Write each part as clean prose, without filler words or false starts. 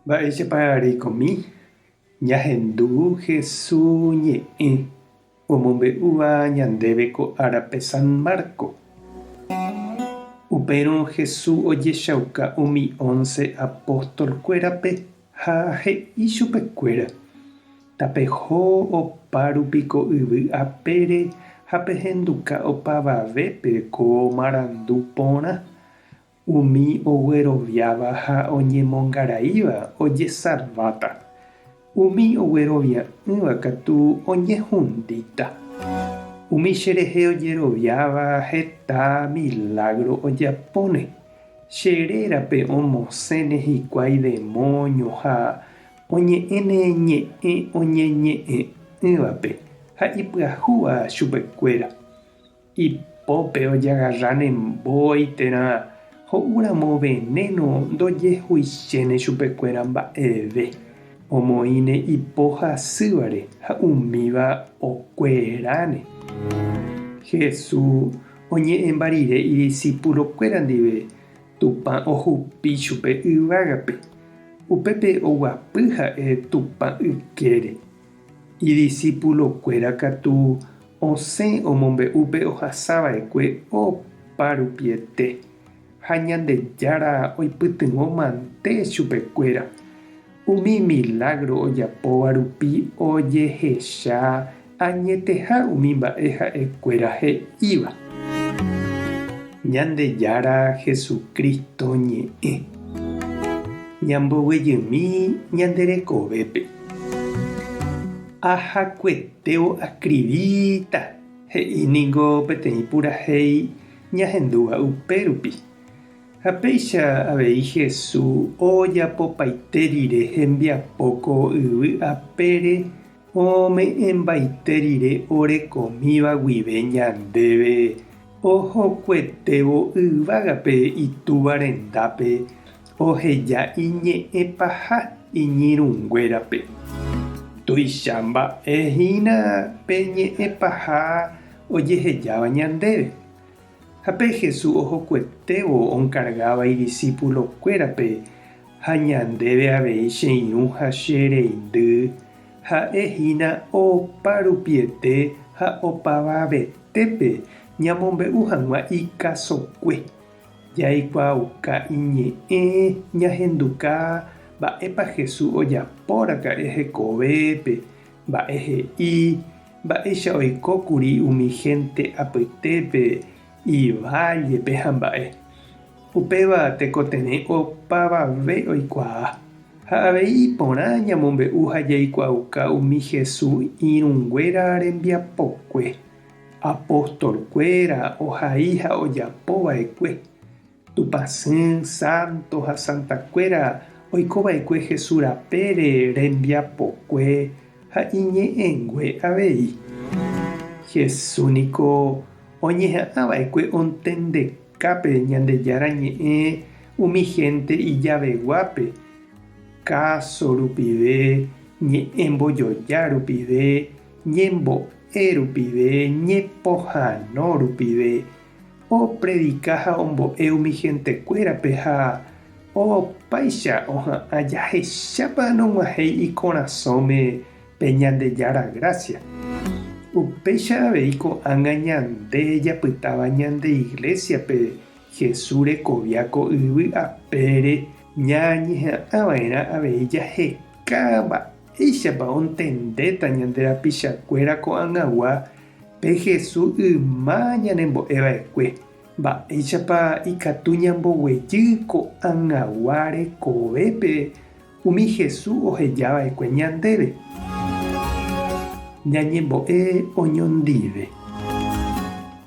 Mba'éichapa reikomi ñahendu Hesu ñe'ẽ omombe'úva ñandéve ko árape San Marco? Upérõ Hesu ojechauka umi ónce apóstol-kuérape ha he'i chupekuéra, Tapeho opárupi ko yvy apére ha pehenduka opavavépe ko marandu porã, umi ogueroviáva ha oñemongaraíva ojesalváta, umi oguerovia'ỹva katu oñehundíta. Umi cherehe ojeroviáva heta milágro ojapóne, che rérape omosẽne hikuái demóño ha Oñe'ẽne ñe'ẽ oñeñe'ẽ'ỹvape ha ipyahúva chupekuéra. Ipópe ojagarráne mbói térã ho'úramo venéno ndojehuichéne chupekuéra mba'eve. Omoĩne ipo hasývare ha umíva okueráne. Jesús oñe'ẽmba rire idisipulokuéra ndive Tupã ohupi chupe yvágape. Upépe oguapy ha'e Tupã ykére. Idisipulokuéra katu osẽ omombe'u pe ohasa va'ekue opa rupiete, ha Ñandejára oipytyvõ mante chupekuéra. Umi milágro ojapóva rupi ojehecha añeteha umi mba'e ha'ekuéra he'íva. Ñandejára Jesucristo ñe'ẽ. Ñamboguejymi ñande rekovépe. Ahakuetévo askrivíta, he'i ningo peteĩ purahéi ñahendúva upérupi. Ha péicha avei Jesús ojapopaite rire hembiapo ko yvy apére ome'ẽmbaite rire orekomíva guive ñandéve ohokuetévo yvágape Itúva rendápe oheja iñe'ẽ paha iñirũnguérape. Tuicha mba'e hína pe ñe'ẽ paha ojehejáva ñandéve. Ha pe Jesús ohokuetévo onkargáva idisipulokuérape ha ñandéve avei che irũ ha che reindy, ha'e hína opa rupiete ha opavavetépe ñamombe'u hag̃ua ikasokue, jaikuaauka iñe'ẽ, ñahenduka mba'épa Jesús ojaporaka'e hekovépe, Mba'e he'i, mba'éicha oiko kuri umi hénte apytépe ivállepe ha mba'e. Upéva tekotevẽ opavave oikuaa. Ha avei iporã ñamombe'u ha jaikuaauka umi Jesús irũnguéra rembiapokue, apóstolkuéra ohai ha ojapo va'ekue. Tupãsy, sánto ha santakuéra oikova'ekue Jesús rapére rembiapokue ha iñe'ẽngue avei. Jesús niko oñeha'ãva'ekue ontendekápe Ñandejára Ñe'ẽ umi hénte ijaveguápe, káso rupive, ñe'ẽ mbojoja rupive, ñembo'e rupive, ñepohãno rupive, Opredika ha ombo'e umi hentekuérape ha opáicha oha'ã jahechápa nog̃uahẽi ikorasõme pe Ñandejára grásia. Upéicha avei ko'ág̃a ñande japytáva ñande iglésiape Jesús rekovia ko yvy apére ñañeha'ãva'erã avei jaheka mba'éichapa ontendéta ñande rapichakuéra ko'ag̃agua Pe Jesús yma ñanembo'e va'ekue, mba'éichapa ikatu ñamboguejy ko'ag̃agua rekovépe umi Jesús oheja va'ekue ñandéve? Ñañembo'e oñondive.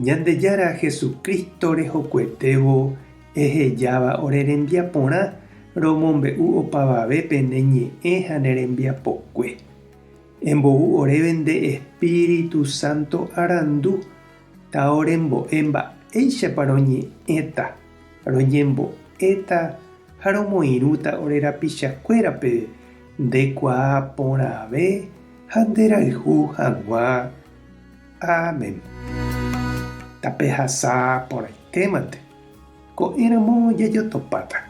Ñandejára Jesucristo rehokuetévo ehejáva ore rembiaporã romombe'u opavavépe ne ñe'ẽ ha ne rembiapokue. Embou oréve nde Espíritu Santo arandu, ta orembo'e mba'éichapa roñe'ẽta, roñembo'éta ha romoirũta ore rapichakuérape nde kuaa porãve ha nde rayhu hag̃ua. Amén. Tapehasa porãitémante, ko'ẽramo jajotopáta.